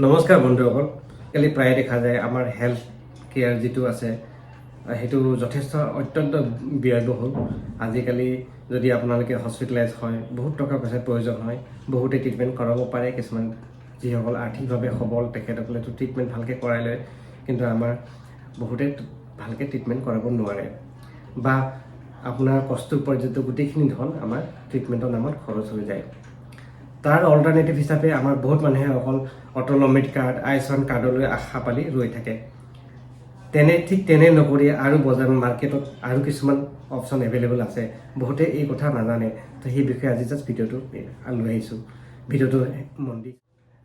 নমস্কাৰ বন্ধুসকল। আজিকালি প্ৰায়ে দেখা যায়, আমাৰ হেল্থ কেয়াৰ যিটো আছে, সেইটো যথেষ্ট অত্যন্ত ব্যয়বহুল। আজিকালি যদি আপোনালোকে হস্পিটেলাইজ হয়, বহুত টকা পইচাৰ প্ৰয়োজন হয়। বহুতে ট্ৰিটমেণ্ট কৰাব পাৰে। কিছুমান যিসকল আৰ্থিকভাৱে সবল, তেখেতসকলেতো ট্ৰিটমেণ্ট ভালকৈ কৰাই লয়। কিন্তু আমাৰ বহুতে ভালকৈ ট্ৰিটমেণ্ট কৰাব নোৱাৰে বা আপোনাৰ কষ্ট উপাৰ্জিত গোটেইখিনি ধন আমাৰ ট্ৰিটমেণ্টৰ নামত খৰচ হৈ যায়। তাৰ অল্টাৰনেটিভ হিচাপে আমাৰ বহুত মানুহে অকল অটল অমৃত কাৰ্ড, আয়ুষ্মান কাৰ্ডলৈ আশা পালি ৰৈ থাকে। ঠিক তেনে নকৰি আৰু বজাৰ মাৰ্কেটত আৰু কিছুমান অপশ্যন এভেইলেবল আছে। বহুতে এই কথা নাজানে। তো সেই বিষয়ে আজি জাষ্ট ভিডিঅ'টো লৈ আহিছোঁ। ভিডিঅ'টো মন দি।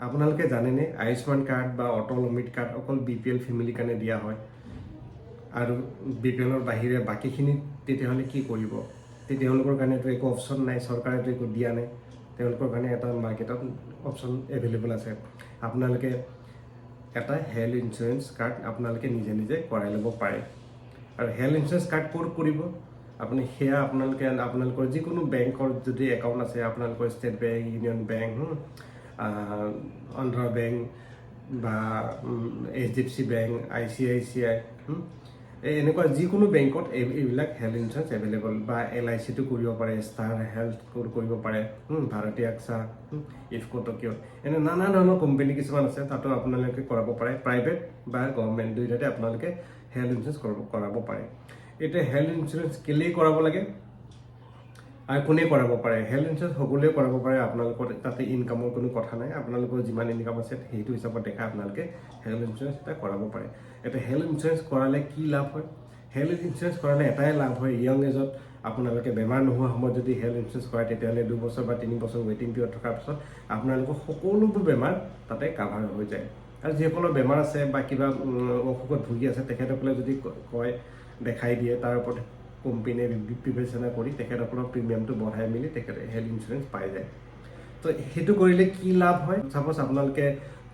আপোনালোকে জানেনে, আয়ুষ্মান কাৰ্ড বা অটল অমৃত কাৰ্ড অকল বিপিএল ফেমিলিৰ কাৰণে দিয়া হয়? আৰু বিপিএলৰ বাহিৰে বাকীখিনি তেতিয়াহ'লে কি কৰিব? তেওঁলোকৰ কাৰণেতো একো অপশ্যন নাই, চৰকাৰেতো একো দিয়া নাই। তেওঁলোকৰ কাৰণে এটা মাৰ্কেটত অপশ্যন এভেইলেবল আছে। আপোনালোকে এটা হেল্থ ইঞ্চুৰেঞ্চ কাৰ্ড আপোনালোকে নিজে নিজে কৰাই ল'ব পাৰে। আৰু হেল্থ ইঞ্চুৰেঞ্চ কাৰ্ড ক'ত কৰিব আপুনি? সেয়া আপোনালোকে আপোনালোকৰ যিকোনো বেংকৰ যদি একাউণ্ট আছে, আপোনালোকৰ state bank, union bank, Andhra bank বা এইচডিএফচি বেংক, আইচিআইচিআই, এই এনেকুৱা যিকোনো বেংকত এইবিলাক হেল্থ ইঞ্চুৰেঞ্চ এভেইলেবল বা এলআইচিটো কৰিব পাৰে, ষ্টাৰ হেল্থ কৰিব পাৰে, ভাৰতী আকছা, ইফকো টকিঅ', এনে নানা ধৰণৰ কোম্পানী কিছুমান আছে, তাতো আপোনালোকে কৰাব পাৰে। প্ৰাইভেট বা গভৰ্ণমেণ্ট দুয়োটাতে আপোনালোকে হেল্থ ইঞ্চুৰেঞ্চ কৰাব পাৰে। এতিয়া হেল্থ ইঞ্চুৰেঞ্চ কেলেই কৰাব লাগে আৰু কোনে কৰাব পাৰে? হেল্থ ইঞ্চুৰেঞ্চ সকলোৱে কৰাব পাৰে। আপোনালোকৰ তাতে ইনকামৰ কোনো কথা নাই। আপোনালোকৰ যিমান ইনকাম আছে, সেইটো হিচাপত দেখাই আপোনালোকে হেল্থ ইঞ্চুৰেঞ্চ এটা কৰাব পাৰে। এতিয়া হেল্থ ইঞ্চুৰেঞ্চ কৰালে কি লাভ হয়? হেল্থ ইঞ্চুৰেঞ্চ কৰালে এটাই লাভ হয়, য়ং এজত আপোনালোকে বেমাৰ নোহোৱা সময়ত যদি হেল্থ ইঞ্চুৰেঞ্চ কৰে, তেতিয়াহ'লে 2 বছৰ বা 3 বছৰ ৱেইটিং পিৰিয়ড থকাৰ পিছত আপোনালোকৰ সকলোবোৰ বেমাৰ তাতে কাভাৰ হৈ যায়। আৰু যিসকলৰ বেমাৰ আছে বা কিবা অসুখত ভুগি আছে, তেখেতসকলে যদি কয়, দেখাই দিয়ে, তাৰ ওপৰত কোম্পানীয়ে বিবেচনা কৰি তেখেতসকলৰ প্ৰিমিয়ামটো বঢ়াই মেলি তেখেতে হেল্থ ইঞ্চুৰেঞ্চ পাই যায়। তো সেইটো কৰিলে কি লাভ হয়? ছাপ'জ আপোনালোকে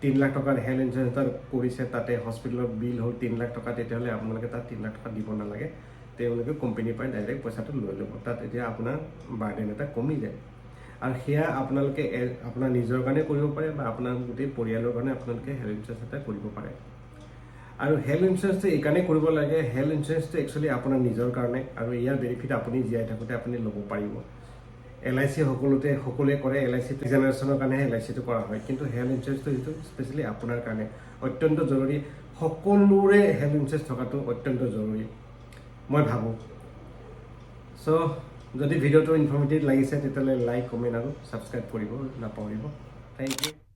3 লাখ টকাৰ হেল্থ ইঞ্চুৰেঞ্চ এটা কৰিছে, তাতে হস্পিটেলত বিল হ'ল 3 লাখ টকা, তেতিয়াহ'লে আপোনালোকে তাত 3 লাখ টকা দিব নালাগে। তেওঁলোকে কোম্পানীৰ পৰাই ডাইৰেক্ট পইচাটো লৈ ল'ব। তাত এতিয়া আপোনাৰ বাৰ্ডেন এটা কমি যায়। আৰু সেয়া আপোনালোকে আপোনাৰ নিজৰ কাৰণে কৰিব পাৰে বা আপোনাৰ গোটেই পৰিয়ালৰ কাৰণে আপোনালোকে হেল্থ ইঞ্চুৰেঞ্চ এটা কৰিব পাৰে। আৰু হেল্থ ইঞ্চুৰেঞ্চটো এইকাৰণেই কৰিব লাগে, হেল্থ ইঞ্চুৰেঞ্চটো একচুৱেলি আপোনাৰ নিজৰ কাৰণে আৰু ইয়াৰ বেনিফিট আপুনি জীয়াই থাকোঁতে আপুনি ল'ব পাৰিব। এলআইচি সকলোতে সকলোৱে কৰে। এলআইচিটো জেনেৰেশ্যনৰ কাৰণেহে এলআইচিটো কৰা হয়। কিন্তু হেল্থ ইঞ্চুৰেঞ্চটো সেইটো স্পেচিয়েলি আপোনাৰ কাৰণে অত্যন্ত জৰুৰী। সকলোৰে হেল্থ ইঞ্চুৰেঞ্চ থকাটো অত্যন্ত জৰুৰী, মই ভাবোঁ। চ' যদি ভিডিঅ'টো ইনফৰ্মেটিভ লাগিছে, তেতিয়াহ'লে লাইক, কমেণ্ট আৰু ছাবস্ক্ৰাইব কৰিব নাপাহৰিব। Thank U.